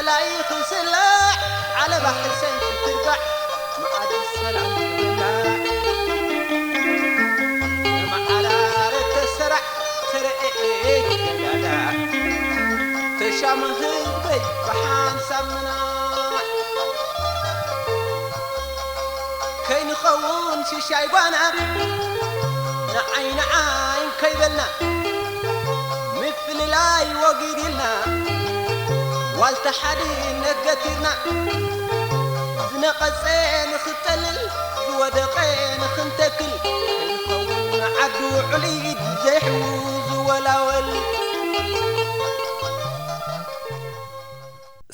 ላይኽ ስላዕ ዓለባ ሕሰን ክትርባዕ መዓዲ ሰላም ትብላዕ። ተመዓራረ ተሰራዕ ተረኤ ቀዳዳ ተሻሙ ህዝበይ ብሓንሳብ ምናዕ። ከይንኸውን ሽሻይ ጓና ንዓይ ንዓይ ከይበልና ምፍልላይ ወጊድልና ዋልታ ሓድነት ገቲርና ዝነቐጸ ንኽጠልል ዝወደቐ ንኽንተክል ከይንኸውን ዓዱ ውዕል ኢድ ዘይሕዉ ዝወላወል።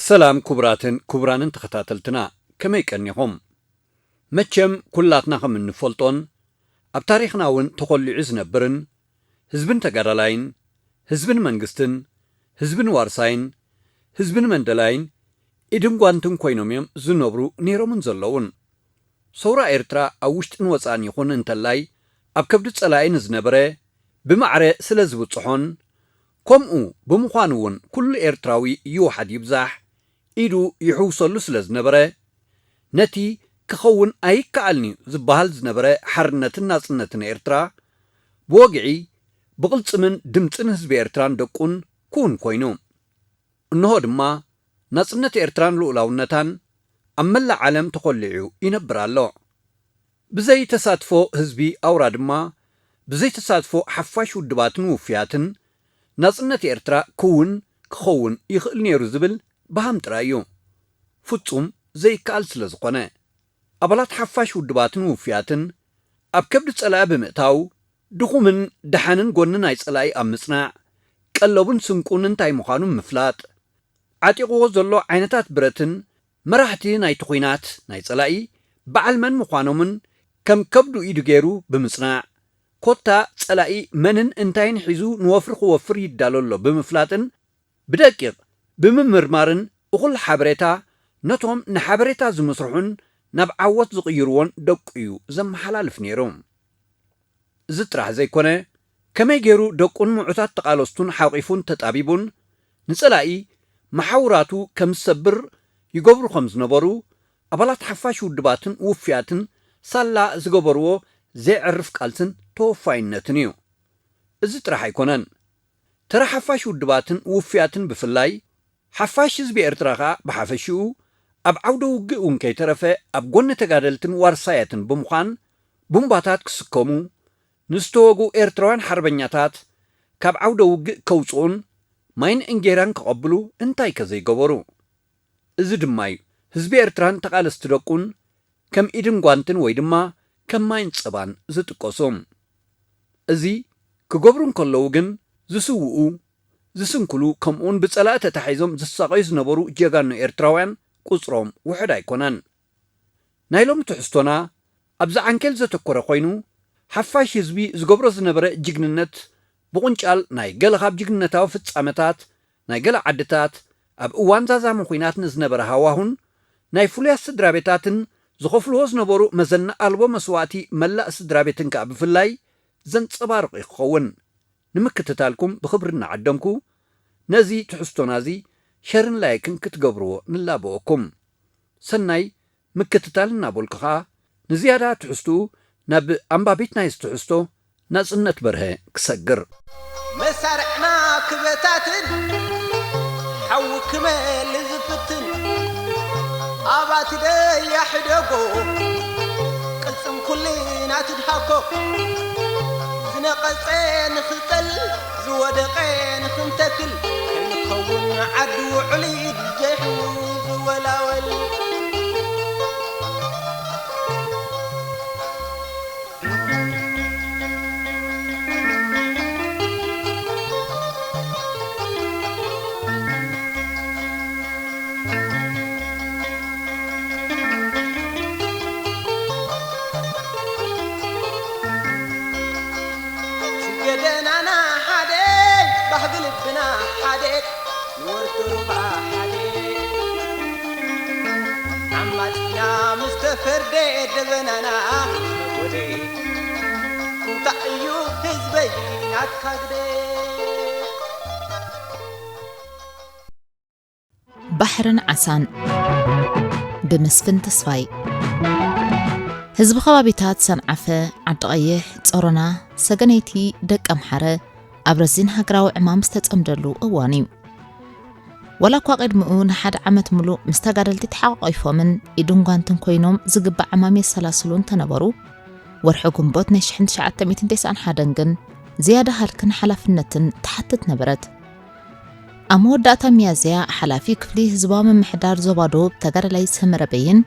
ሰላም ክቡራትን ክቡራንን ተኸታተልትና፣ ከመይ ቀኒኹም? መቸም ኩላትና ከም እንፈልጦን ኣብ ታሪኽና እውን ተኾሊዑ ዝነብርን ህዝብን ተጋዳላይን፣ ህዝብን መንግስትን፣ ህዝብን ዋርሳይን፣ ህዝብን መንደላይን ኢድን ጓንትን ኮይኖም እዮም ዝነብሩ ነይሮምን ዘለውን። ሰውራ ኤርትራ ኣብ ውሽጥን ወጻእን ይኹን እንተላይ ኣብ ከብዲ ጸላኢ ንዝነበረ ብማዕረ ስለ ዝብጽሖን ከምኡ ብምዃኑ እውን ኩሉ ኤርትራዊ ይውሓድ ይብዛሕ ኢዱ ይሕውሰሉ ስለ ዝነበረ ነቲ ክኸውን ኣይከኣልን እዩ ዝበሃል ዝነበረ ሓርነትን ናጽነትን ኤርትራ ብወግዒ ብቕልጽምን ድምጽን ህዝቢ ኤርትራን ደቁን ክውን ኮይኑ። እንሆ ድማ ናጽነት ኤርትራን ልኡላውነታን ኣብ መላእ ዓለም ተኾሊዑ ይነብር ኣሎ። ብዘይ ተሳትፎ ህዝቢ ኣውራ ድማ ብዘይ ተሳትፎ ሓፋሽ ውድባትን ውፍያትን ናጽነት ኤርትራ ክውን ክኸውን ይኽእል ነይሩ ዝብል በሃም ጥራይ እዩ። ፍጹም ዘይከኣል ስለ ዝኾነ ኣባላት ሓፋሽ ውድባትን ውፍያትን ኣብ ከብዲ ጸላኢ ብምእታው ድኹምን ደሓንን ጎኒ ናይ ጸላኢ ኣብ ምጽናዕ ቀለቡን ስንቁን እንታይ ምዃኑ ምፍላጥ ዓጢቕዎ ዘሎ ዓይነታት ብረትን መራሕቲ ናይቲ ኲናት ናይ ጸላኢ በዓል መን ምዃኖምን ከም ከብዱ ኢዱ ገይሩ ብምጽናዕ፣ ኮታ ጸላኢ መንን እንታይን ሒዙ ንወፍሪ ክወፍር ይዳሎ ኣሎ ብምፍላጥን ብደቂቕ ብምምርማርን እኹል ሓበሬታ ነቶም ንሓበሬታ ዝምስርሑን ናብ ዓወት ዝቕይርዎን ደቁ እዩ ዘመሓላልፍ ነይሩ። እዚ ጥራሕ ዘይኮነ፣ ከመይ ገይሩ ደቁን ምዑታት ተቓለስቱን ሓቒፉን ተጣቢቡን ንጸላኢ መሓውራቱ ከም ዝሰብር ይገብሩ ከም ዝነበሩ ኣባላት ሓፋሽ ውድባትን ውፍያትን ሳላ ዝገበርዎ ዘይዕርፍ ቃልስን ተወፋይነትን እዩ። እዚ ጥራሕ ኣይኮነን። ተራ ሓፋሽ ውድባትን ውፍያትን ብፍላይ ሓፋሽ ህዝቢ ኤርትራ ከኣ ብሓፈሽኡ ኣብ ዓውደ ውግእ እውን ከይተረፈ ኣብ ጎኒ ተጋደልትን ዋርሳያትን ብምዃን ቡምባታት ክስከሙ፣ ንዝተወግኡ ኤርትራውያን ሓርበኛታት ካብ ዓውደ ውግእ ከውጽኡን ማይን እንጌራን ከቐብሉ እንታይከ ዘይገበሩ? እዚ ድማ እዩ ህዝቢ ኤርትራን ተቓለስቲ ደቁን ከም ኢድን ጓንትን ወይ ድማ ከም ማይን ጸባን ዝጥቀሱ። እዚ ክገብሩ እንከለዉ ግን ዝስውኡ፣ ዝስንክሉ፣ ከምኡውን ብጸላኢ ተታሒዞም ዝሳቐዩ ዝነበሩ ጀጋኑ ኤርትራውያን ቁጽሮም ውሑድ ኣይኮነን። ናይ ሎሚ ትሕዝቶና ኣብዚ ዓንኬል ዘተኮረ ኮይኑ፣ ሓፋሽ ህዝቢ ዝገብሮ ዝነበረ ጅግንነት ብቑንጫል ናይ ገለ ካብ ጅግንነታዊ ፍጻመታት ናይ ገለ ዓድታት ኣብ እዋን ዛዛሚ ኲናት ንዝነበረ ሃዋሁን ናይ ፍሉያት ስድራ ቤታትን ዝኸፍልዎ ዝነበሩ መዘና ኣልቦ መስዋእቲ መላእ ስድራ ቤትን ከኣ ብፍላይ ዘንጸባርቕ እዩ ክኸውን። ንምክትታልኩም ብኽብሪ እናዓደምኩ፣ ነዚ ትሕዝቶና እዚ ሸርን ላይክን ክትገብርዎ ንላበወኩም። ሰናይ ምክትታል እናበልኩ ኸኣ፣ ንዝያዳ ትሕዝትኡ ናብ ኣንባቢት ናይዚ ትሕዝቶ ናጽነት በርሀ ክሰግር። መሳርዕና ክበታትን ሓዊ ክመል ዝፍትን ኣባቲ ደያ ሕደጎ ቅልጽም ኩልና ትድሃኮ ዝነቐጸ ንኽጠል ዝወደቐ ንኽንተክል ከይንኸውን ዓዲ ውዕል ኢድ ዘይሕዉ ዝወላወል። ገደናና ሓደ፣ ባህጊ ልብና ሓደ፣ ንወርዶ ሩባ ሓደ። ዓማጺና ምስ ተፈርደ ደበናና ምስ ነጎደ፣ እንታይ እዩ ህዝበይ ናትካ ግደ? ባሕርን ዓሳን ብመስፍን ተስፋይ። ህዝቢ ከባቢታት ሰንዓፈ፣ ዓዲ ቀይሕ፣ ጾሮና፣ ሰገነይቲ፣ ደቀ ኣምሓረ ኣብ ረዚን ሃገራዊ ዕማም ዝተጸምደሉ እዋን እዩ። ዋላ እኳ ቅድሚኡ ንሓደ ዓመት ምሉእ ምስ ተጋደልቲ ተሓቋቒፎምን ኢድን ጓንትን ኮይኖም ዝግባእ ዕማም የሰላስሉ እንተነበሩ፣ ወርሒ ግንቦት ናይ ሽሕን ትሽዓተ ሚእትን ተስዓን ሓደን ግን ዝያዳ ሃልክን ሓላፍነትን ትሓትት ነበረት። ኣብ መወዳእታ ሚያዝያ፣ ሓላፊ ክፍሊ ህዝባዊ ምምሕዳር ዞባ ደቡብ ተጋዳላይ ሰመረ በይን፣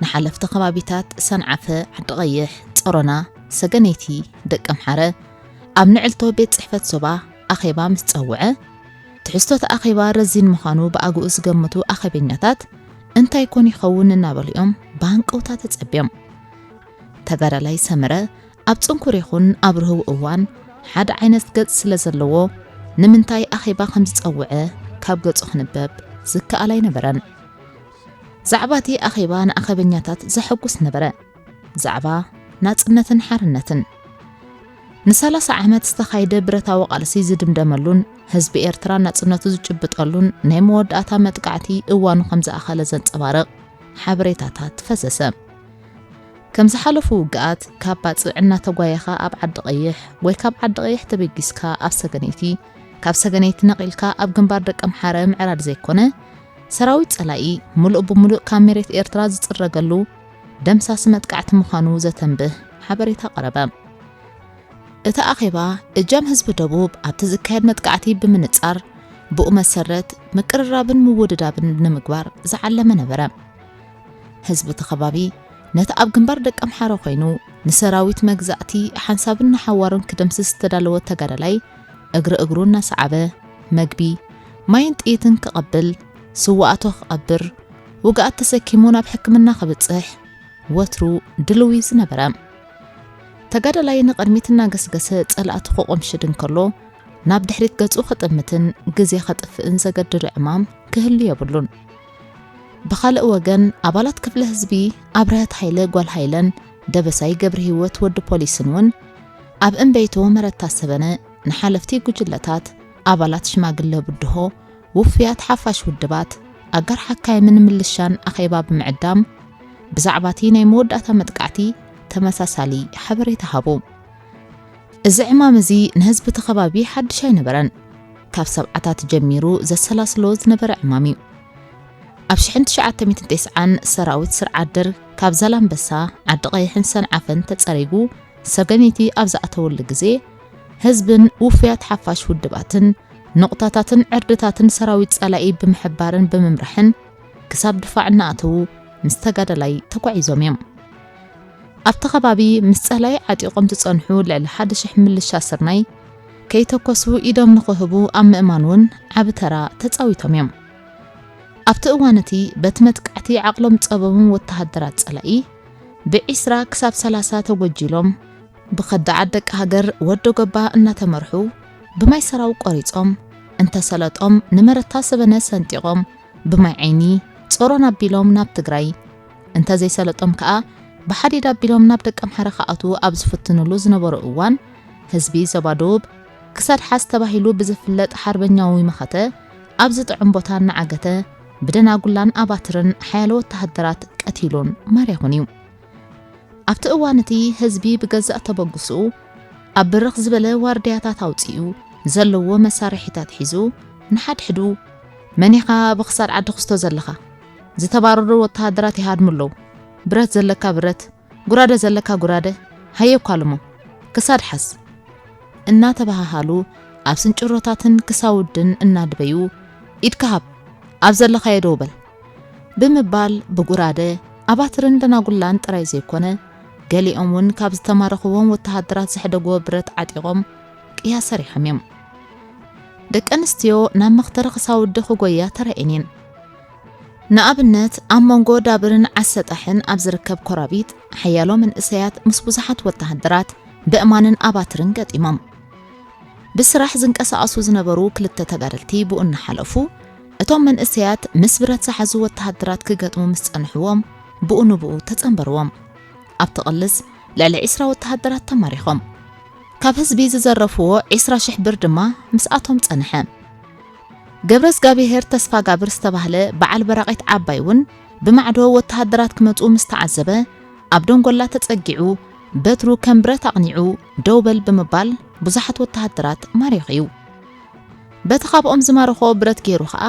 ንሓለፍቲ ከባቢታት ሰንዓፈ፣ ዓዲ ቀይሕ፣ ጾሮና፣ ሰገነይቲ፣ ደቀ ኣምሓረ ኣብ ንዕልቶ ቤት ጽሕፈት ዞባ ኣኼባ ምስ ጸውዐ፣ ትሕዝቶ እቲ ኣኼባ ረዚን ምዃኑ ብኣግኡ ዝገምቱ ኣኼበኛታት፣ እንታይ ኮን ይኸውን እናበሉ እዮም ብሃንቀውታ ተጸብዮም። ተጋዳላይ ሰመረ ኣብ ጽንኩር ይኹን ኣብ ርህው እዋን ሓደ ዓይነት ገጽ ስለ ዘለዎ፣ ንምንታይ ኣኼባ ከም ዝጸውዐ ካብ ገጹ ክንበብ ዝከኣል ኣይነበረን። ዛዕባ እቲ ኣኼባ ንኣኼበኛታት ዘሐጉስ ነበረ። ዛዕባ ናጽነትን ሓርነትን። ንሰላሳ ዓመት ዝተኻየደ ብረታዊ ቃልሲ ዝድምደመሉን ህዝቢ ኤርትራ ናጽነቱ ዝጭብጠሉን ናይ መወዳእታ መጥቃዕቲ እዋኑ ከም ዝኣኸለ ዘንጸባርቕ ሓበሬታታት ፈሰሰ። ከም ዝሓለፉ ውግኣት ካብ ባጽዕ እናተጓየኻ ኣብ ዓዲ ቀይሕ ወይ ካብ ዓዲ ቀይሕ ተበጊስካ ኣብ ሰገነይቲ፣ ካብ ሰገነይቲ ነቒልካ ኣብ ግንባር ደቀ ኣምሓረ ምዕራድ ዘይኮነ፣ ሰራዊት ጸላኢ ምሉእ ብምሉእ ካብ መሬት ኤርትራ ዝጽረገሉ ደምሳሲ መጥቃዕቲ ምዃኑ ዘተንብህ ሓበሬታ ቀረበ። እቲ ኣኼባ እጃም ህዝቢ ደቡብ ኣብቲ ዝካየድ መጥቃዕቲ ብምንጻር፣ ብኡ መሰረት ምቅርራብን ምውድዳብን ንምግባር ዝዓለመ ነበረ። ህዝቢ እቲ ከባቢ ነቲ ኣብ ግንባር ደቀ ኣምሓረ ኮይኑ ንሰራዊት መግዛእቲ ሓንሳብን ንሓዋሩን ክደምስስ ዝተዳለወ ተጋዳላይ እግሪ እግሩ እናሰዓበ መግቢ፣ ማይን ጥይትን ክቐብል፣ ስውኣቶ ክቐብር፣ ውግኣት ተሰኪሙ ናብ ሕክምና ክብጽሕ ወትሩ ድልው እዩ ዝነበረ። ተጋዳላይ ንቕድሚት እናገስገሰ ጸላእቱ ክቖምሽድ እንከሎ፣ ናብ ድሕሪት ገጹ ክጥምትን ግዜ ከጥፍእን ዘገድዶ ዕማም ክህሉ የብሉን። ብኻልእ ወገን፣ ኣባላት ክፍለ ህዝቢ ኣብርሀት ሃይለ ጓል ሃይለን ደበሳይ ገብረ ህይወት ወዲ ፖሊስን እውን ኣብ እምበይቶ መረታ ሰበነ ንሓለፍቲ ጉጅለታት፣ ኣባላት ሽማግለ ብድሆ፣ ውፉያት ሓፋሽ ውድባት፣ ኣጋር ሓካይምን ምልሻን ኣኼባ ብምዕዳም፣ ብዛዕባ እቲ ናይ መወዳእታ መጥቃዕቲ ተመሳሳሊ ሓበሬታ ሃቡ። እዚ ዕማም እዚ ንህዝቢ እቲ ከባቢ ሓድሽ ኣይነበረን። ካብ ሰብዓታት ጀሚሩ ዘሰላስሎ ዝነበረ ዕማም እዩ። ኣብ ሽሕን ትሽዓተ ሚእትን ተስዓን ሰራዊት ስርዓት ደርግ ካብ ዛላምበሳ፣ ዓዲ ቀይሕን ሰንዓፈን ተጸሪጉ ሰገነይቲ ኣብ ዝኣተወሉ ግዜ፣ ህዝብን ውፉያት ሓፋሽ ውድባትን ንቑታታትን ዕርድታትን ሰራዊት ጸላኢ ብምሕባርን ብምምራሕን ክሳብ ድፋዕ እናኣተዉ ምስ ተጋዳላይ ተጓዒዞም እዮም። ኣብቲ ከባቢ ምስ ጸላኢ ዓጢቖም ዝጸንሑ ልዕሊ ሓደ ሽሕ ምልሻ ስርናይ ከይተኮሱ ኢዶም ንኽህቡ ኣብ ምእማን እውን ዓቢ ተራ ተጻዊቶም እዮም። ኣብቲ እዋን እቲ በቲ መጥቃዕቲ ዓቕሎም ዝጸበቡ ወተሃደራት ጸላኢ ብዒስራ ክሳብ ሰላሳ ተጎጂሎም፣ ብኸዳዓት ደቂ ሃገር ወዶ ገባ እናተመርሑ ብማይ ሰራው ቆሪጾም፣ እንተሰለጦም ንመረታ ሰበነ ሰንጢቖም ብማይ ዓይኒ ጾሮን ኣቢሎም ናብ ትግራይ፣ እንተዘይሰለጦም ከኣ ብሓዲድ ኣቢሎም ናብ ደቀ ኣምሓረ ክኣትዉ ኣብ ዝፍትኑሉ ዝነበሩ እዋን፣ ህዝቢ ዞባ ደቡብ ክሳድ ሓዝ ተባሂሉ ብዝፍለጥ ሓርበኛዊ መኸተ ኣብ ዝጥዑም ቦታ እናዓገተ ብደናጉላን ኣባትርን ሓያሎ ወተሃደራት ቀቲሉን ማሪኹን እዩ። ኣብቲ እዋን እቲ ህዝቢ ብገዛእ ተበግሶኡ ኣብ ብርኽ ዝበለ ዋርድያታት ኣውጺኡ ዘለዎ መሳርሒታት ሒዙ ንሓድሕዱ፣ "መን ኢኻ ብኽሳድ ዓዲ ክስቶ ዘለኻ? ዝተባረሩ ወተሃደራት ይሃድሙ ኣለዉ። ብረት ዘለካ ብረት፣ ጉራደ ዘለካ ጉራደ፣ ሃየ ኳልሞ፣ ክሳድ ሓዝ!" እናተባሃሃሉ ኣብ ስንጭሮታትን ክሳውድን እናድበዩ፣ "ኢድካ ሃብ፣ ኣብ ዘለኻዮ ደው በል!" ብምባል ብጉራደ፣ ኣባትርን ደናጉላን ጥራይ ዘይኮነ፣ ገሊኦም እውን ካብ ዝተማረኽዎም ወተሃደራት ዘሕደግዎ ብረት ዓጢቖም ቅያ ሰሪሖም እዮም። ደቂ ኣንስትዮ ናብ መኽተሪ ክሳውዲ ክጎያ ተራእየን እየን። ንኣብነት፣ ኣብ መንጎ ዳብርን ዓሰጣሕን ኣብ ዝርከብ ኮራቢት፣ ሓያሎ መንእሰያት ምስ ብዙሓት ወተሃደራት ብእማንን ኣባትርን ገጢሞም። ብስራሕ ዝንቀሳቐሱ ዝነበሩ ክልተ ተጋደልቲ ብኡ እናሓለፉ፣ እቶም መንእሰያት ምስ ብረት ዝሓዙ ወተሃደራት ክገጥሙ ምስ ጸንሕዎም፣ ብኡ ንብኡ ተጸንበርዎም። ኣብቲ ቅልስ ልዕሊ ዒስራ ወተሃደራት ተማሪኾም። ካብ ህዝቢ ዝዘረፍዎ ዒስራ ሽሕ ብር ድማ ምስኣቶም ጸንሐ። ገብረዝጋብሄር ተስፋጋብር ዝተባህለ በዓል በራቒት ዓባይ እውን ብማዕዶ ወተሃደራት ክመጹ ምስ ተዓዘበ፣ ኣብ ደንጎላ ተጸጊዑ፣ በትሩ ከም ብረት ኣቕኒዑ ደው በል ብምባል ብዙሓት ወተሃደራት ማሪኹ እዩ። በቲ ካብኦም ዝማረኾ ብረት ገይሩ ኸኣ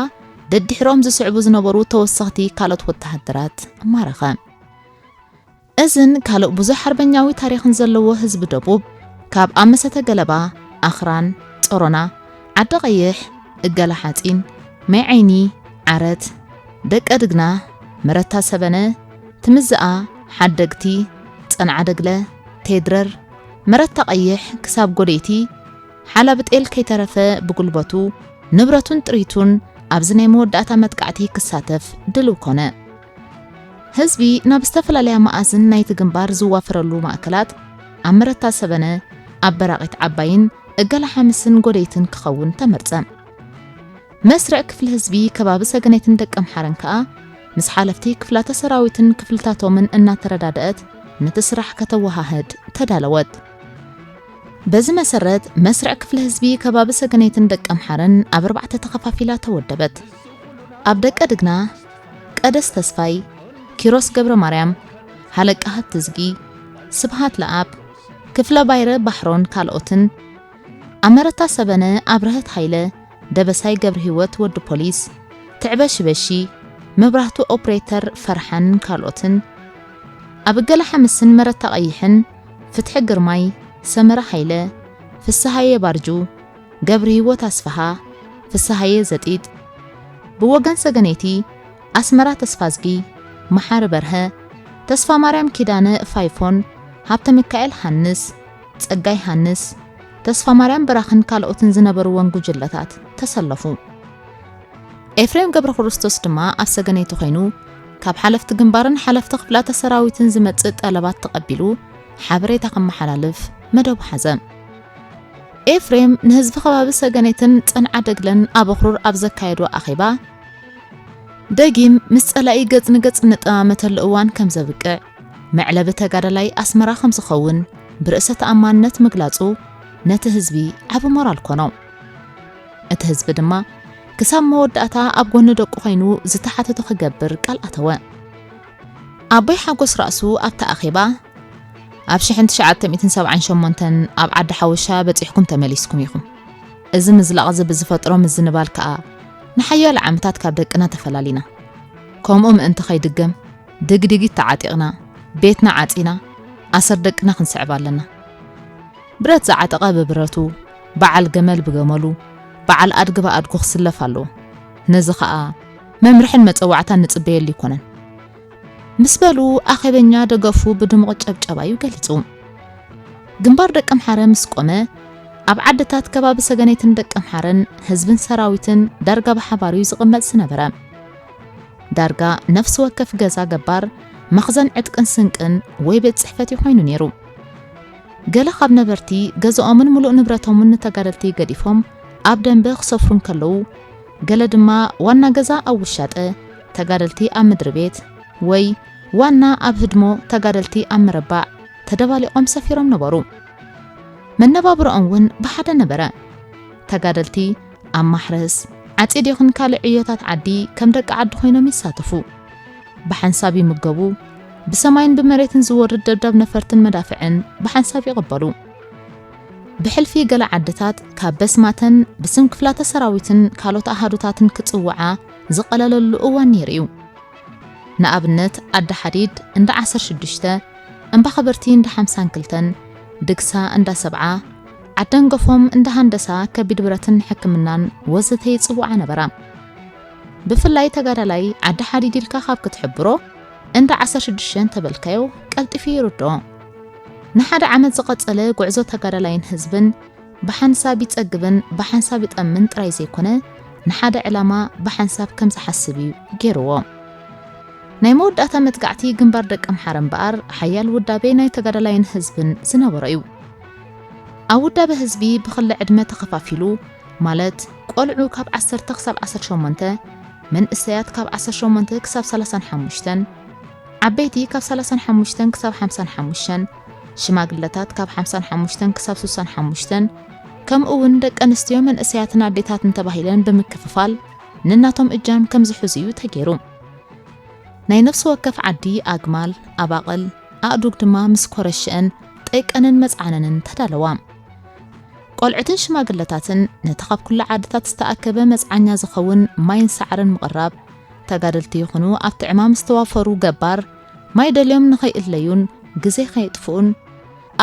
ደድሕሮም ዝስዕቡ ዝነበሩ ተወሰኽቲ ካልኦት ወተሃደራት ማረኸ። እዝን ካልእ ብዙሕ ሓርበኛዊ ታሪኽን ዘለዎ ህዝቢ ደቡብ፣ ካብ ኣመሰተ ገለባ፣ ኣኽራን፣ ጾሮና፣ ዓዲ ቀይሕ፣ እገላ ሓጺን፣ ማይ ዓይኒ፣ ዓረት፣ ደቀ ድግና፣ መረታ ሰበነ፣ ትምዝኣ፣ ሓደግቲ፣ ጸንዓ ደግለ፣ ቴድረር፣ መረታ ቀይሕ ክሳብ ጎደይቲ፣ ሓላብ ጤል ከይተረፈ ብጉልበቱ፣ ንብረቱን ጥሪቱን ኣብዚ ናይ መወዳእታ መጥቃዕቲ ክሳተፍ ድልው ኮነ። ህዝቢ ናብ ዝተፈላለያ መኣዝን ናይቲ ግንባር ዝዋፈረሉ ማእከላት ኣብ መረታ ሰበነ፣ ኣብ በራቒት ዓባይን እገላ ሓምስን ጎደይትን ክኸውን ተመርጸ። መስርዕ ክፍሊ ህዝቢ ከባቢ ሰገነይትን ደቀምሓረን ከኣ ምስ ሓለፍቲ ክፍላተ ሰራዊትን ክፍልታቶምን እናተረዳደአት ነቲ ስራሕ ከተወሃህድ ተዳለወት። በዚ መሰረት መስርዕ ክፍሊ ህዝቢ ከባቢ ሰገነይትን ደቀምሓረን ኣብ ኣርባዕተ ተኸፋፊላ ተወደበት። ኣብ ደቀ ድግና ቀደስ ተስፋይ፣ ኪሮስ ገብረ ማርያም፣ ሃለቃ ሃብትዝጊ፣ ስብሃት ለኣብ፣ ክፍለ ባይረ ባሕሮን ካልኦትን፣ ኣመረታ ሰበነ፣ ኣብረህት ሃይለ፣ ደበሳይ ገብረህይወት ወዲ ፖሊስ፣ ትዕበ ሽበሺ፣ መብራህቱ ኦፕሬተር ፈርሓን ካልኦትን፣ ኣብ እገለ ሓምስን መረታ ቀይሕን፣ ፍትሒ ግርማይ፣ ሰመረ ሃይለ፣ ፍስሃየ ባርጁ፣ ገብረህይወት ኣስፍሃ፣ ፍስሃየ ዘጢጥ፣ ብወገን ሰገነይቲ ኣስመራ ተስፋዝጊ፣ መሓሪ በርሀ፣ ተስፋማርያም ኪዳነ ፋይፎን፣ ሃብተ ሚካኤል ሃንስ፣ ጸጋይ ሃንስ፣ ተስፋማርያም በራኽን ካልኦትን ዝነበርወን ጉጅለታት ተሰለፉ። ኤፍሬም ገብረ ክርስቶስ ድማ ኣብ ሰገነይቲ ኮይኑ ካብ ሓለፍቲ ግንባርን ሓለፍቲ ክፍላተ ሰራዊትን ዝመጽእ ጠለባት ተቐቢሉ ሓበሬታ ከመሓላልፍ መደቡ ሓዘ። ኤፍሬም ንህዝቢ ከባቢ ሰገነይትን ጸንዓ ደግለን ኣብ ኣኽሩር ኣብ ዘካየዶ ኣኼባ፣ ደጊም ምስ ጸላኢ ገጽ ንገጽ እንጠማመተሉ እዋን ከም ዘብቅዕ፣ መዕለቢ ተጋዳላይ ኣስመራ ከም ዝኸውን ብርእሰ ተኣማንነት ምግላጹ ነቲ ህዝቢ ዓቢ ሞራል ኮኖ። እቲ ህዝቢ ድማ ክሳብ መወዳእታ ኣብ ጎኒ ደቁ ኮይኑ ዝተሓተቶ ክገብር ቃል ኣተወ። ኣቦይ ሓጎስ ራእሱ ኣብቲ ኣኼባ፣ ኣብ ሽሕን ትሽዓተ ሚእትን ሰብዓን ሸሞንተን ኣብ ዓዲ ሓወሻ በጺሕኩም ተመሊስኩም ኢኹም። እዚ ምዝላቕ እዚ ብዝፈጥሮ ምዝንባል ከኣ ንሓያሎ ዓመታት ካብ ደቅና ተፈላሊና። ከምኡ ምእንቲ ከይድገም ድግዲጊት ተዓጢቕና፣ ቤትና ዓጺና፣ ኣሰር ደቅና ክንስዕብ ኣለና። ብረት ዝዓጠቐ ብብረቱ፣ በዓል ገመል ብገመሉ፣ በዓል ኣድጊ ብኣድጉ ክስለፍ ኣለዎ። ነዚ ኸኣ መምርሕን መጸዋዕታን ንጽበየሉ ኣይኮነን። ምስ በሉ ኣኼበኛ ደገፉ ብድሙቕ ጨብጨባ'ዩ ገሊጹ። ግንባር ደቀምሓረ ምስ ቆመ፣ ኣብ ዓድታት ከባቢ ሰገነይትን ደቀምሓረን ህዝብን ሰራዊትን ዳርጋ ብሓባር'ዩ ዝቕመጥ ዝነበረ። ዳርጋ ነፍሲ ወከፍ ገዛ ገባር መኽዘን ዕጥቅን ስንቅን ወይ ቤት ጽሕፈት'ዩ ኮይኑ ነይሩ። ገለ ካብ ነበርቲ ገዝኦምን ምሉእ ንብረቶምን ንተጋደልቲ ገዲፎም ኣብ ደንበ ክሰፍሩ እንከለዉ፣ ገለ ድማ ዋና ገዛ ኣብ ውሻጠ፣ ተጋደልቲ ኣብ ምድሪ ቤት፣ ወይ ዋና ኣብ ህድሞ፣ ተጋደልቲ ኣብ መረባዕ ተደባሊቖም ሰፊሮም ነበሩ። መነባብሮኦም እውን ብሓደ ነበረ። ተጋደልቲ ኣብ ማሕረስ፣ ዓጺድ ይኹን ካልእ ዕዮታት ዓዲ ከም ደቂ ዓዲ ኮይኖም ይሳተፉ። ብሓንሳብ ይምገቡ። ብሰማይን ብመሬትን ዝወርድ ደብዳብ ነፈርትን መዳፍዕን ብሓንሳብ ይቕበሉ። ብሕልፊ ገለ ዓድታት ካብ በስማተን ብስም ክፍላተ ሰራዊትን ካልኦት ኣሃዱታትን ክጽውዓ ዝቐለለሉ እዋን ነይሩ እዩ። ንኣብነት፣ ዓዲ ሓዲድ እንዳ ዓሰርተ ሽዱሽተ፣ እምባ ኸበርቲ እንዳ ሓምሳን ክልተን፣ ድግሳ እንዳ ሰብዓ፣ ዓደንገፎም እንዳ ሃንደሳ ከቢድ ብረትን ሕክምናን ወዘተ ይጽውዓ ነበራ። ብፍላይ ተጋዳላይ ዓዲ ሓዲድ ኢልካ ካብ ክትሕብሮ፣ እንዳ ዓሰርተ ሽዱሽተ እንተበልካዮ ቀልጢፉ ይርድኦ። ንሓደ ዓመት ዝቐጸለ ጉዕዞ ተጋዳላይን ህዝብን ብሓንሳብ ይጸግብን ብሓንሳብ ይጠምን ጥራይ ዘይኮነ፣ ንሓደ ዕላማ ብሓንሳብ ከም ዝሓስብ እዩ ገይርዎ። ናይ መወዳእታ መጥቃዕቲ ግንባር ደቀምሓረ እምበኣር፣ ሓያል ውዳቤ ናይ ተጋዳላይን ህዝብን ዝነበሮ እዩ። ኣብ ውዳበ ህዝቢ ብኽለ ዕድመ ተኸፋፊሉ፣ ማለት ቆልዑ ካብ ዓሰርተ ክሳብ ዓሰርተ ሸሞንተ፣ መንእሰያት ካብ ዓሰርተ ሸሞንተ ክሳብ ሰላሳን ሓሙሽተን፣ ዓበይቲ ካብ ሰላሳን ሓሙሽተን ክሳብ ሓምሳን ሓሙሽተን፣ ሽማግለታት ካብ ሓምሳን ሓሙሽተን ክሳብ ስሳን ሓሙሽተን፣ ከምኡ እውን ደቂ ኣንስትዮ መንእሰያትን ኣዴታትን ተባሂለን ብምክፍፋል ነናቶም እጃም ከም ዝሕዙ እዩ ተገይሩ። ናይ ነፍሲ ወከፍ ዓዲ ኣግማል፣ ኣባቕል፣ ኣእዱግ ድማ ምስ ኮረሽአን ጠይቀንን መጽዓነንን ተዳለዋ። ቆልዑትን ሽማግለታትን ነቲ ካብ ኩሉ ዓድታት ዝተኣከበ መጽዓኛ ዝኸውን ማይን ሳዕርን ምቕራብ፣ ተጋደልቲ ይኹኑ ኣብቲ ዕማም ዝተዋፈሩ ገባር ማይ ደልዮም ንኸይእለዩን ግዜ ከየጥፍኡን፣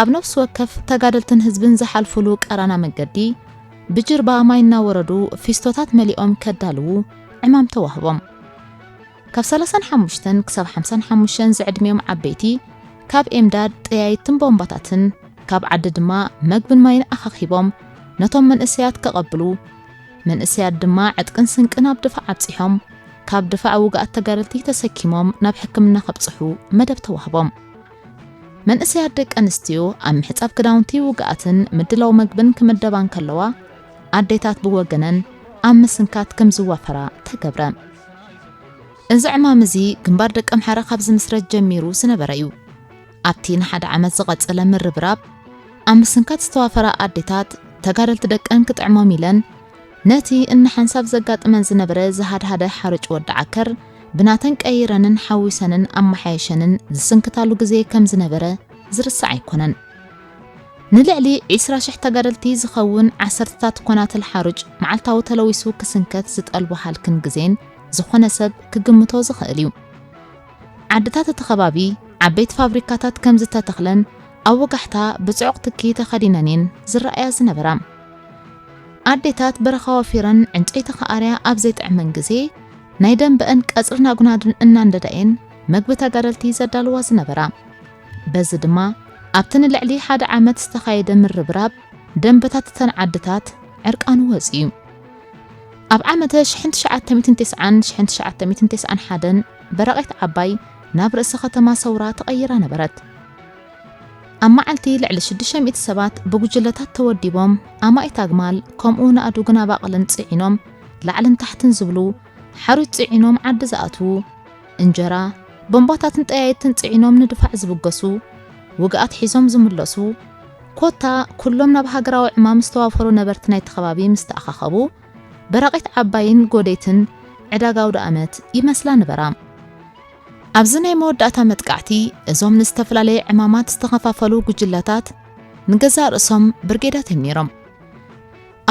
ኣብ ነፍሲ ወከፍ ተጋደልትን ህዝብን ዝሓልፉሉ ቀራና መገዲ ብጅርባ ማይ እናወረዱ ፊስቶታት መሊኦም ከዳልዉ ዕማም ተዋህቦም። ካብ ሰላሳን ሓሙሽተን ክሳብ ሓምሳን ሓሙሽተን ዝዕድሚኦም ዓበይቲ፣ ካብ ኤምዳድ ጠያይትን ቦምባታትን፣ ካብ ዓዲ ድማ መግብን ማይን ኣኻኺቦም ነቶም መንእሰያት ከቐብሉ፣ መንእሰያት ድማ ዕጥቅን ስንቅን ኣብ ድፋዕ ኣብጺሖም፣ ካብ ድፋዕ ውግኣት ተጋደልቲ ተሰኪሞም ናብ ሕክምና ከብጽሑ መደብ ተዋህቦም። መንእሰያት ደቂ ኣንስትዮ ኣብ ምሕጻብ ክዳውንቲ ውግኣትን ምድላው መግብን ክምደባ እንከለዋ፣ ኣዴታት ብወገነን ኣብ ምስንካት ከም ዝዋፈራ ተገብረ። እዚ ዕማም እዚ ግንባር ደቂ ኣምሓራ ካብ ዝምስረት ጀሚሩ ዝነበረ እዩ። ኣብቲ ንሓደ ዓመት ዝቐጸለ ምርብራብ፣ ኣብ ምስንካት ዝተዋፈራ ኣዴታት፣ ተጋደልቲ ደቀን ክጥዕሞም ኢለን፣ ነቲ እንሓንሳብ ዘጋጥመን ዝነበረ ዝሃድሃደ ሓሩጭ ወዲ ዓከር ብናተን ቀይረንን ሓዊሰንን ኣመሓየሸንን ዝስንክታሉ ግዜ ከም ዝነበረ ዝርሳዕ ኣይኮነን። ንልዕሊ ዒስራ ሽሕ ተጋደልቲ ዝኸውን ዓሰርተታት ኮናትል ሓሩጭ መዓልታዊ ተለዊሱ ክስንከት ዝጠልቦ ሃልክን ግዜን ዝኾነ ሰብ ክግምቶ ዝኽእል እዩ። ዓድታት እቲ ከባቢ ዓበይቲ ፋብሪካታት ከም ዝተተኽለን ኣብ ወጋሕታ ብጽዑቕ ትኪ ተኸዲነን እየን ዝረኣያ ዝነበራ። ኣዴታት በረኻ ወፊረን ዕንጨይቲ ክኣርያ ኣብ ዘይጥዕመን ግዜ፣ ናይ ደንበአን ቀጽርን ኣጉናድን እናንደዳ እየን መግቢ ተጋደልቲ ዘዳልዋ ዝነበራ። በዚ ድማ ኣብቲ ንልዕሊ ሓደ ዓመት ዝተኻየደ ምርብራብ ደንበታት እተን ዓድታት ዕርቃኑ ወጺኡ። ኣብ ዓመተ ሽሕን ትሽዓተ ሚእትን ተስዓን ሽሕን ትሽዓተ ሚእትን ተስዓን ሓደን በረቒት ዓባይ ናብ ርእሲ ከተማ ሰውራ ተቐይራ ነበረት። ኣብ መዓልቲ ልዕሊ ሽዱሽተ ሚእቲ ሰባት ብጉጅለታት ተወዲቦም ኣማኢት ኣግማል ከምኡ ንኣእዱግን ኣባቕልን ጽዒኖም ላዕልን ታሕትን ዝብሉ ሓሩጭ ጽዒኖም ዓዲ ዝኣትዉ፣ እንጀራ፣ ቦምባታትን ጠያይትን ጽዒኖም ንድፋዕ ዝብገሱ፣ ውግኣት ሒዞም ዝምለሱ፣ ኮታ ኩሎም ናብ ሃገራዊ ዕማም ዝተዋፈሩ ነበርቲ ናይቲ ከባቢ ምስ ተኣኻኸቡ፣ በራቒት ዓባይን ጎዴትን ዕዳጋ ኣውደ ኣመት ይመስላ ነበራ። ኣብዚ ናይ መወዳእታ መጥቃዕቲ፣ እዞም ንዝተፈላለየ ዕማማት ዝተኸፋፈሉ ጉጅለታት ንገዛእ ርእሶም ብርጌዳት እዮም ነይሮም።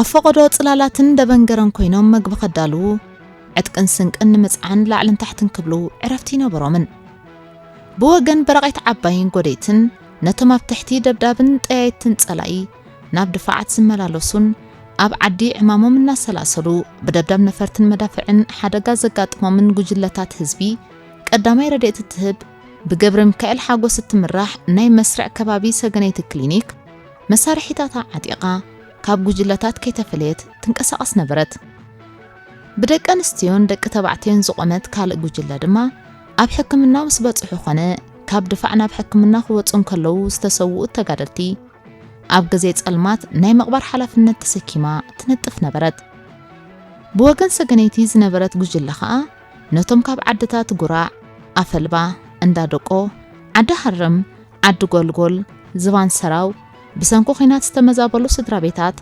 ኣብ ፈቐዶ ጽላላትን ደበንገረን ኮይኖም መግቢ ከዳልዉ፣ ዕጥቅን ስንቅን ንምጽዓን ላዕልን ታሕትን ክብሉ ዕረፍቲ ኣይነበሮምን። ብወገን በራቒት ዓባይን ጎዴትን ነቶም ኣብ ትሕቲ ደብዳብን ጠያይትን ጸላኢ ናብ ድፋዓት ዝመላለሱን ኣብ ዓዲ ዕማሞም እናሰላሰሉ ብደብዳብ ነፈርትን መዳፍዕን ሓደጋ ዘጋጥሞምን ጉጅለታት ህዝቢ ቀዳማይ ረድኤት እትህብ ብገብረ ሚካኤል ሓጎስ እትምራሕ ናይ መስርዕ ከባቢ ሰገነይቲ ክሊኒክ መሳርሒታታ ዓጢቓ ካብ ጉጅለታት ከይተፈለየት ትንቀሳቐስ ነበረት። ብደቂ ኣንስትዮን ደቂ ተባዕትዮን ዝቖመት ካልእ ጉጅለ ድማ ኣብ ሕክምና ምስ በጽሑ ኾነ ካብ ድፋዕ ናብ ሕክምና ክወጹ እንከለዉ ዝተሰውኡ ተጋደልቲ ኣብ ግዜ ጸልማት ናይ ምቕባር ሓላፍነት ተሰኪማ ትነጥፍ ነበረት። ብወገን ሰገነይቲ ዝነበረት ጉጅለ ኸኣ ነቶም ካብ ዓድታት ጉራዕ፣ ኣፈልባ፣ እንዳደቆ፣ ዓዲ ሃረም፣ ዓዲ ጎልጎል፣ ዝባን ሰራው ብሰንኪ ኹናት ዝተመዛበሉ ስድራ ቤታት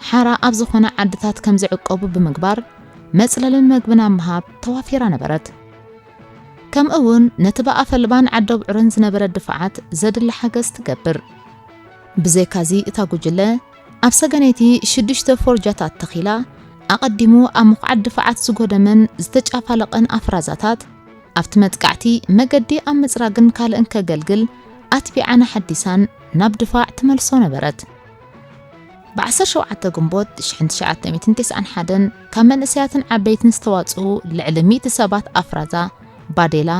ሓራ ኣብ ዝኾነ ዓድታት ከም ዝዕቀቡ ብምግባር መጽለልን መግብን ኣብ ምሃብ ተዋፊራ ነበረት። ከምኡ እውን ነቲ ብኣፈልባን ዓዲ ኣብዑርን ዝነበረ ድፋዓት ዘድሊ ሓገዝ ትገብር። ብዘይካዚ እታ ጉጅለ ኣብ ሰገነይቲ ሽዱሽተ ፎርጃታት ተኺላ፣ ኣቐዲሙ ኣብ ምኹዓት ድፋዓት ዝጎደመን ዝተጫፋለቐን ኣፍራዛታት ኣብቲ መጥቃዕቲ መገዲ ኣብ ምጽራግን ካልእን ከገልግል ኣትቢዓን ኣሐዲሳን ናብ ድፋዕ ትመልሶ ነበረት። ብ ዓሰርተ ሸውዓተ ግንቦት ሽሕን ትሽዓተ ሚእትን ተስዓን ሓደን ካብ መንእሰያትን ዓበይትን ዝተዋጽኡ ልዕሊ ሚእቲ ሰባት ኣፍራዛ፣ ባዴላ፣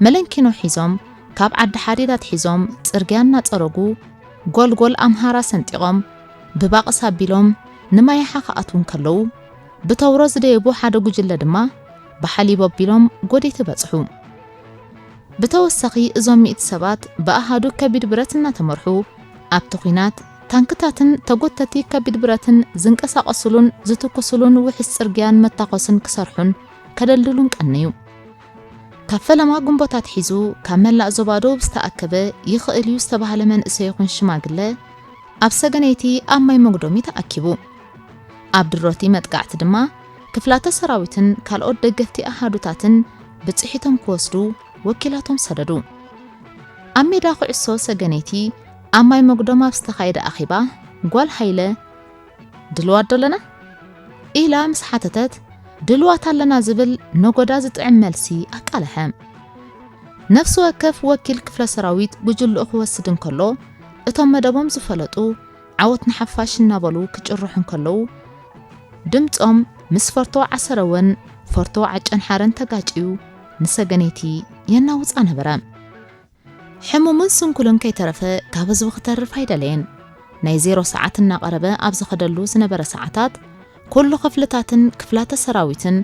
መለንኪኖ ሒዞም ካብ ዓዲ ሓዲድ ኣትሒዞም ጽርግያ እናጸረጉ ጎልጎል ኣምሃራ ሰንጢቖም ብባቕስ ኣቢሎም ንማያሓ ክኣትዉ እንከለዉ፣ ብተውሮ ዝደየቡ ሓደ ጉጅለ ድማ ብሓሊብ ኣቢሎም ጎዴት በጽሑ። ብተወሳኺ እዞም ሚእቲ ሰባት ብኣሃዱ ከቢድ ብረት እናተመርሑ ኣብቲ ኹናት ታንክታትን ተጎተቲ ከቢድ ብረትን ዝንቀሳቐስሉን ዝትኩስሉን ውሑስ ጽርግያን መታኾስን ክሰርሑን ከደልድሉን ቀነዩ። ካብ ፈለማ ግንቦት ኣትሒዙ ካብ መላእ ዞባ ደቡብ ዝተኣከበ ይኽእል እዩ ዝተባህለ መንእሰይ ይኹን ሽማግለ ኣብ ሰገነይቲ ኣብ ማይ መጉዶሚ ተኣኪቡ። ኣብ ድሮቲ መጥቃዕቲ ድማ ክፍላተ ሰራዊትን ካልኦት ደገፍቲ ኣሃዱታትን ብጽሒቶም ክወስዱ ወኪላቶም ሰደዱ። ኣብ ሜዳ ኩዕሶ ሰገነይቲ ኣብ ማይ መጉዶም ኣብ ዝተኻየደ ኣኼባ ጓል ሃይለ ድልዋት ዶ ኣለና? ኢላ ምስ ሓተተት፣ ድልዋት ኣለና ዝብል ነጎዳ ዝጥዕም መልሲ ኣቃልሐ። ነፍሲ ወከፍ ወኪል ክፍለ ሰራዊት ጉጅልኡ ክወስድ እንከሎ፣ እቶም መደቦም ዝፈለጡ ዓወት ንሓፋሽ እናበሉ ክጭርሑ እንከለዉ፣ ድምጾም ምስ ፈርቶ ዓሰረወን ፈርቶ ዓጨን ሓረን ተጋጭዩ ንሰገነይቲ የናውጻ ነበረ። ሕሙምን ስንኩልን ከይተረፈ ካብ ህዝቢ ክተርፍ ኣይደለየን። ናይ ዜሮ ሰዓት እናቐረበ ኣብ ዝኸደሉ ዝነበረ ሰዓታት፣ ኩሉ ክፍልታትን ክፍላተ ሰራዊትን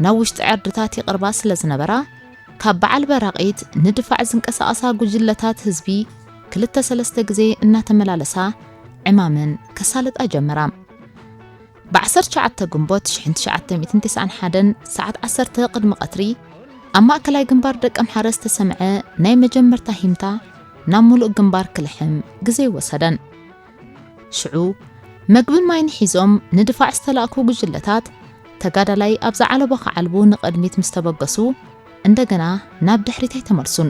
ናብ ውሽጢ ዕርድታት ይቕርባ ስለ ዝነበራ፣ ካብ በዓል በራቒት ንድፋዕ ዝንቀሳቐሳ ጉጅለታት ህዝቢ ክልተ ሰለስተ ግዜ እናተመላለሳ ዕማመን ከሳልጣ ጀመራ። ብ ዓሰርተ ትሽዓተ ግንቦት ሽሕን ትሽዓተ ሚእትን ተስዓን ሓደን ሰዓት ዓሰርተ ቅድሚ ቀትሪ፣ ኣብ ማእከላይ ግንባር ደቀምሓረ ዝተሰምዐ ናይ መጀመርታ ሂምታ ናብ ምሉእ ግንባር ክልሕም ግዜ ኣይወሰደን። ሽዑ፣ መግብን ማይን ሒዞም ንድፋዕ ዝተላእኩ ጉጅለታት፣ ተጋዳላይ ኣብ ዝዓለቦ ክዓልቡ ንቕድሚት ምስ ተበገሱ፣ እንደገና ናብ ድሕሪት ኣይተመልሱን።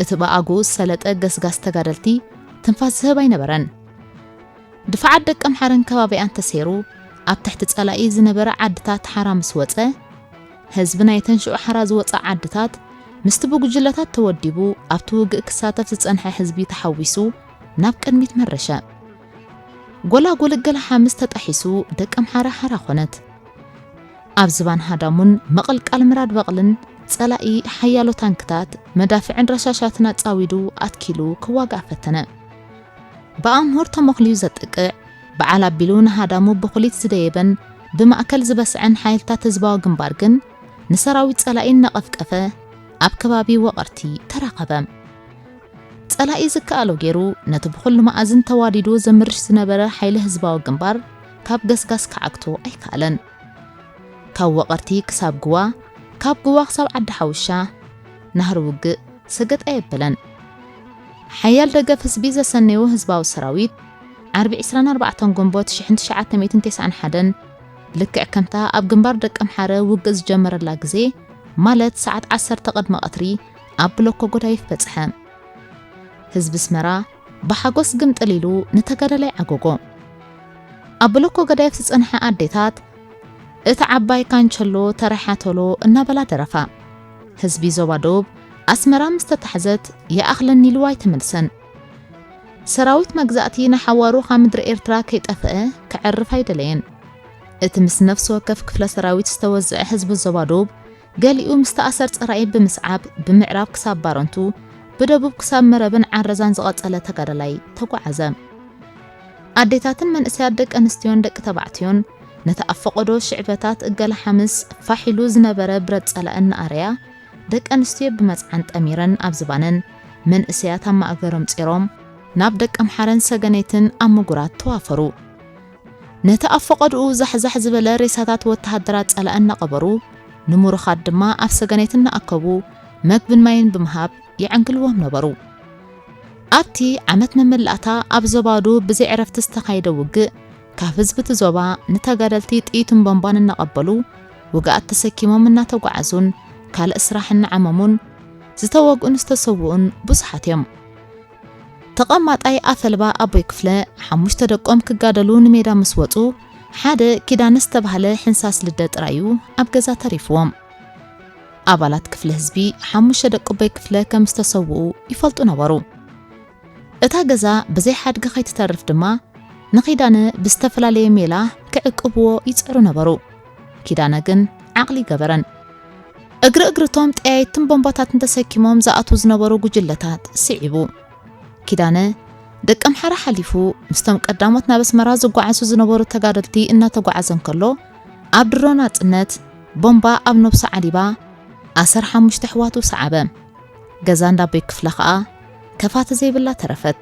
እቲ ብኣግኡ ዝሰለጠ ገስጋስ ተጋደልቲ ትንፋስ ዝህብ ኣይነበረን። ድፋዓት ደቀምሓረን ከባቢኣን ተሰይሩ፣ ኣብ ትሕቲ ጸላኢ ዝነበረ ዓድታት ሓራ ምስ ወጸ፣ ህዝቢ ናይተን ሽዑ ሓራ ዝወጻ ዓድታት፣ ምስቲ ብጉጅለታት ተወዲቡ ኣብቲ ውግእ ክሳተፍ ዝጸንሐ ህዝቢ ተሓዊሱ ናብ ቅድሚት መረሸ። ጎላጉል ገለ ሓምስ ተጣሒሱ ደቀምሓረ ሓራ ኾነት። ኣብ ዝባን ሃዳሙን ምቕልቃል ምራድ በቕልን ጸላኢ ሓያሎ ታንክታት፣ መዳፍዕን ረሻሻትን ኣጻዊዱ ኣትኪሉ ክዋጋእ ፈተነ። ብኣምሁር ተመኽልዩ ዘጥቅዕ፣ በዓል ኣቢሉ ንሃዳሙ ብኹሊት ዝደየበን ብማእከል ዝበስዐን ሓይልታት ህዝባዊ ግንባር ግን፣ ንሰራዊት ጸላኢ እናቐፍቀፈ ኣብ ከባቢ ወቐርቲ ተራኸበ። ጸላኢ ዝከኣሎ ገይሩ፣ ነቲ ብኹሉ መኣዝን ተዋዲዱ ዘምርሽ ዝነበረ ሓይሊ ህዝባዊ ግንባር ካብ ገስጋስ ክዓግቶ ኣይከኣለን። ካብ ወቐርቲ ክሳብ ግዋ፣ ካብ ግዋ ክሳብ ዓዲ ሓውሻ፣ ናህሪ ውግእ ሰገጥ ኣየበለን። ሓያል ደገፍ ህዝቢ ዘሰነዩ ህዝባዊ ሰራዊት፣ ዓርቢ ዕስራን ኣርባዕተን ግንቦት ሽሕን ትሽዓተ ሚእትን ተስዓን ሓደን፣ ልክዕ ከምታ ኣብ ግንባር ደቀምሓረ ውግእ ዝጀመረላ ግዜ፣ ማለት ሰዓት ዓሰርተ ቅድሚ ቀትሪ፣ ኣብ ብሎኮ ጎዳይፍ በጽሐ። ህዝቢ ኣስመራ ብሓጎስ ግምጥል ኢሉ ንተጋዳላይ ዓጎጎ። ኣብ ብሎኮ ጎዳይፍ ዝጸንሓ ኣዴታት፣ "እቲ ዓባይ ካንቸሎ ተረሓ ቶሎ" እናበላ ደረፋ። ህዝቢ ዞባ ደቡብ፣ ኣስመራ ምስ ተታሕዘት ይኣኽለኒ ኢሉ ኣይተመልሰን። ሰራዊት መግዛእቲ ንሓዋሩ ካብ ምድሪ ኤርትራ ከይጠፍአ ክዕርፍ ኣይደለየን። እቲ ምስ ነፍሲ ወከፍ ክፍለ ሰራዊት ዝተወዝዐ ህዝቢ ዞባ ደቡብ፣ ገሊኡ ምስ ተኣሰር ጸራኢ ብምስዓብ ብምዕራብ ክሳብ ባረንቱ፣ ብደቡብ ክሳብ መረብን ዓረዛን ዝቐጸለ ተጋዳላይ ተጓዓዘ። ኣዴታትን መንእሰያት ደቂ ኣንስትዮን ደቂ ተባዕትዮን ነቲ ኣብ ፈቐዶ ሽዕበታት እገለ ሓምስ ፋሕ ኢሉ ዝነበረ ብረት ጸላኢ እናኣረያ፣ ደቂ ኣንስትዮ ብመጽዓን ጠሚረን ኣብ ዝባነን፣ መንእሰያት ኣብ ማእገሮም ጺሮም፣ ናብ ደቀምሓረን ሰገነይትን ኣብ ምጉራት ተዋፈሩ። ነቲ ኣብ ፈቐድኡ ዛሕዛሕ ዝበለ ሬሳታት ወተሃደራት ጸላኢ እናቐበሩ፣ ንምሩኻት ድማ ኣብ ሰገነይት እናኣከቡ መግብን ማይን ብምሃብ የዕንግልዎም ነበሩ። ኣብቲ ዓመት መመላእታ ኣብ ዞባ ደቡብ ብዘይ ዕረፍቲ ዝተኻየደ ውግእ፣ ካብ ህዝቢ እቲ ዞባ ንተጋደልቲ ጥይትን ቦምባን እናቐበሉ፣ ውግኣት ተሰኪሞም እናተጓዓዙን ካልእ ስራሕ እናዓመሙን ዝተወግኡን ዝተሰውኡን ብዙሓት እዮም። ተቐማጣይ ኣፈልባ ኣቦይ ክፍለ፣ ሓሙሽተ ደቆም ክጋደሉ ንሜዳ ምስ ወጹ፣ ሓደ ኪዳነ ዝተባህለ ሕንሳስ ልደ ጥራይ እዩ ኣብ ገዛ ተሪፍዎም። ኣባላት ክፍለ ህዝቢ፣ ሓሙሽተ ደቂ ኣቦይ ክፍለ ከም ዝተሰውኡ ይፈልጡ ነበሩ። እታ ገዛ ብዘይ ሓድጊ ከይትተርፍ ድማ፣ ንኪዳነ ብዝተፈላለየ ሜላ ክዕቅብዎ ይጽዕሩ ነበሩ። ኪዳነ ግን ዓቕሊ ገበረን። እግሪ እግርቶም ጠያይትን ቦምባታትን ተሰኪሞም ዝኣትዉ ዝነበሩ ጉጅለታት ስዒቡ። ኪዳነ፣ ደቀምሓረ ሓሊፉ፣ ምስቶም ቀዳሞት ናብ ኣስመራ ዝጓዓዙ ዝነበሩ ተጋደልቲ እናተጓዓዘ እንከሎ፣ ኣብ ድሮ ናጽነት ቦምባ ኣብ ነብሱ ዓሊባ፣ ኣሰር ሓሙሽተ ኣሕዋቱ ሰዓበ። ገዛ እንዳ ኣቦይ ክፍለ ኸኣ ከፋቲ ዘይብላ ተረፈት።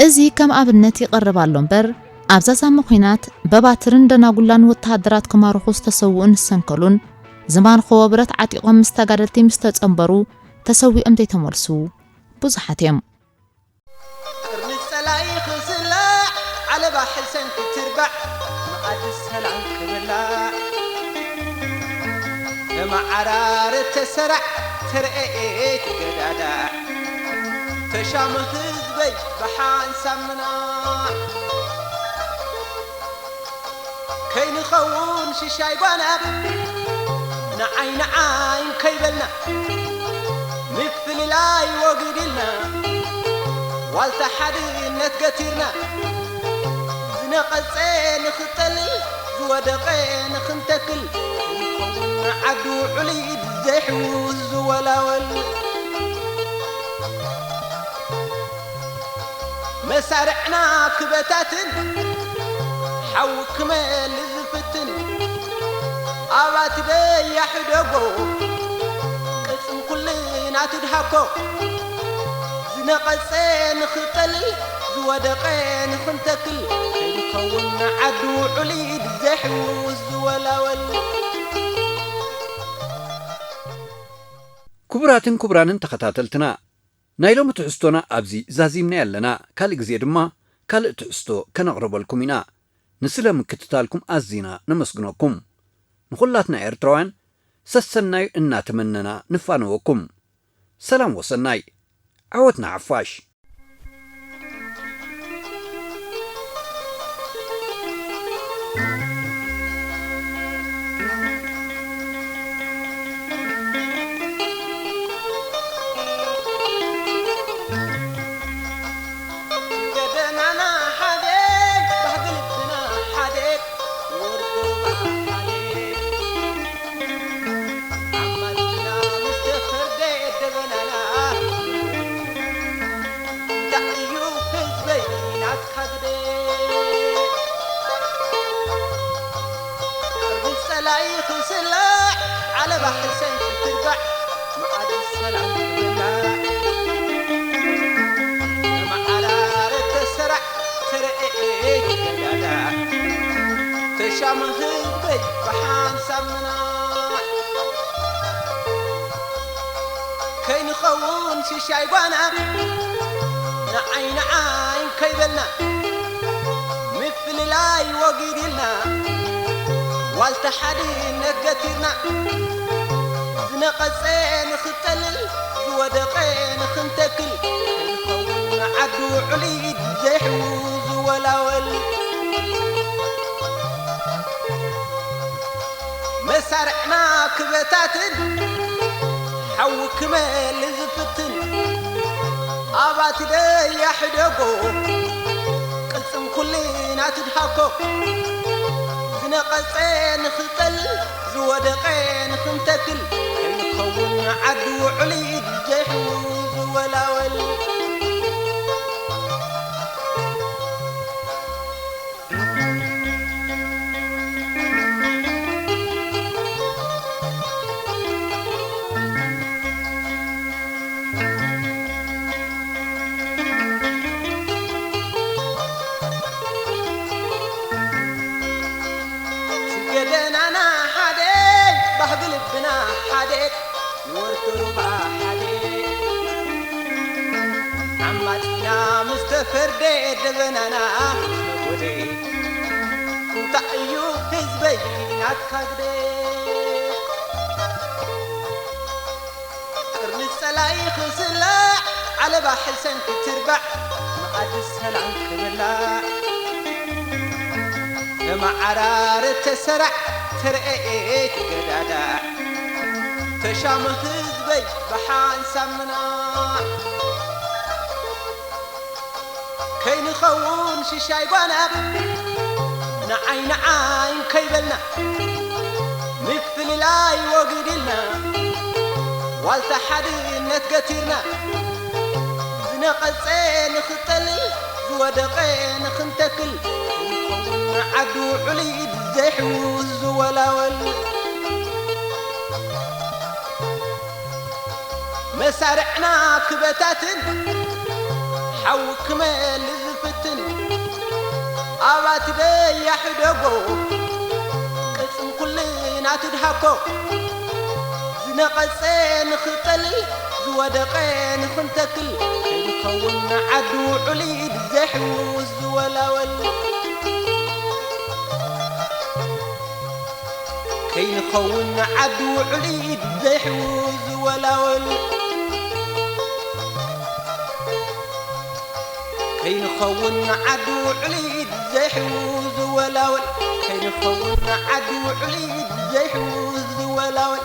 እዚ ከም ኣብነት ይቐርብ ኣሎ እምበር፣ ኣብ ዛዛሚ ኲናት በባትርን ደናጉላን ወተሃደራት ክማርኹ ዝተሰውኡን ዝሰንከሉን፣ ዝማርኽዎ ብረት ዓጢቖም ምስ ተጋደልቲ ምስ ተጸንበሩ ተሰዊኦም ዘይተመልሱ ብዙሓት እዮም። ቅርኒ ጸላኢ ባዕ መኣዲ ሰላም ክብላዕ ተመዓራረ ተሰራዕ ተረኤኤት ገዳዳዕ ተሻሙ ህዝበይ ብሓንሳብ ምናዕ ከይንኸውን ሽሻይ ጓና ንዓይ ንዓይ ከይበልና ምፍልላይ ወጊድልና ዋልታ ሓድነት ገቲርና ዝነቐጸ ንኽጠልል ዝወደቐ ንኽንተክል ንኸውን ዓዲ ውዑል ኢድ ዘይሕውስ ዝወላወል መሳርዕና ክበታትን ሓዊ ክመል ዝፍትን ኣባቲ በያሒ ደጎ ቅጽን ኩልና ትድሃኮ ዝነቐጸ ንኽጠልል ዝወደቐ ንኽንተክል ከይንኸውን ንዓዲ ውዑል ኢድ ዘይሕውስ ዝወላወል። ክቡራትን ክቡራንን ተኸታተልትና፣ ናይ ሎሚ ትሕዝቶና ኣብዚ ዛዚምና ኣለና። ካልእ ግዜ ድማ ካልእ ትሕዝቶ ከነቕርበልኩም ኢና። ንስለ ምክትታልኩም ኣዚና ነመስግነኩም። ንኹላትና ኤርትራውያን ሰሰናዩ እናተመነና ንፋነወኩም። ሰላም ወሰናይ። ዓወት ንሓፋሽ። ገደናና ሓደ፣ ባህጊ ልብና ሓደ፣ ወርዶና ሓደ። ዓማትና ምስ ተፈርደ ደበናና፣ እንታይ እዩ ህዝበይ ናትካ ግደ? ቅርቢ ጸላኢ ክስላዕ፣ ዓለባ ሕሰን ክትርባዕ፣ መኣዲ ሰላም ክብላዕ። ተመዓራረ ተሰራዕ፣ ተረኤኤ ገዳዳ። ተሻሙ ህዝበይ ብሓንሳብ ምናዕ። ከይንኸውን ሽሻይ ጓና፣ ንዓይ ንዓይ ከይበልና፣ ምፍልላይ ወጊድልና፣ ዋልታ ሓድነት ገቲርና፣ ዝነቐጸ ንኽጠልል፣ ዝወደቐ ንኽንተክል፣ ከይንኸውን ዓዲ ውዑል ኢድ ዘይሕውስ ዝወላወል። መሳርዕና ክበታትን፣ ሓዊ ክመል ዝፍትን፣ ኣባቲ ደያ ሕደጎ፣ ቅልጽም ኩልና ትድሃኮ። ዝነቐጸ ንኽጠል፣ ዝወደቐ ንኽንተክል፣ ከይንኸውን ዓዲ ውዑል ኢድ ዘይሕውስ ዝወላወል። ገደናና ሓደ፣ ባህጊ ልብና ሓደ፣ ንወርዶ ሩባ ሓደ። ዓማጺና ምስ ተፈርደ ደበናና ምስ ነጎደ። እንታይ እዩ ህዝበይ ናትካ ግደ? ቅርኒ ጸላኢ ክስላዕ፣ ዓለባ ሕሰን ክትርባዕ፣ መኣዲ ሰላም ክብላዕ። ተመዓራረ ተሰራዕ፣ ተረኤኤ ትገዳዳዕ። ተሻሙ ህዝበይ ብሓንሳብ ምናዕ። ከይንኸውን ሽሻይ ጓና፣ ንዓይ ንዓይ ከይበልና፣ ምፍልላይ ወጊድልና፣ ዋልታ ሓድነት ገቲርና፣ ዝነቐጸ ንኽጠልል፣ ዝወደቐ ንኽንተክል፣ ንኸውን ዓዲ ውዑል ኢድ ዘይሕውስ ዝወላወል። መሳርዕና ክበታትን፣ ሓዊ ክመል ዝፍትን፣ ኣባቲ በያ ሕደጎ፣ ቅልጽም ኩልና ትድሃኮ። ዝነቐጸ ንኽጠልል፣ ዝወደቐ ንኽንተክል፣ ከይንኸውን ዓዲ ውዑል ኢድ ዘይሕውስ ዝወላወል። ከይንኸውን ዓዲ ውዕሊት ዘይሕውስ ዝወላወል። ከይንኸውን ዓዲ ውዕሊት ዘይሕውስ ዝወላወል። ከይንኸውን ዓዲ ውዕሊት ዘይሕውስ ዝወላወል።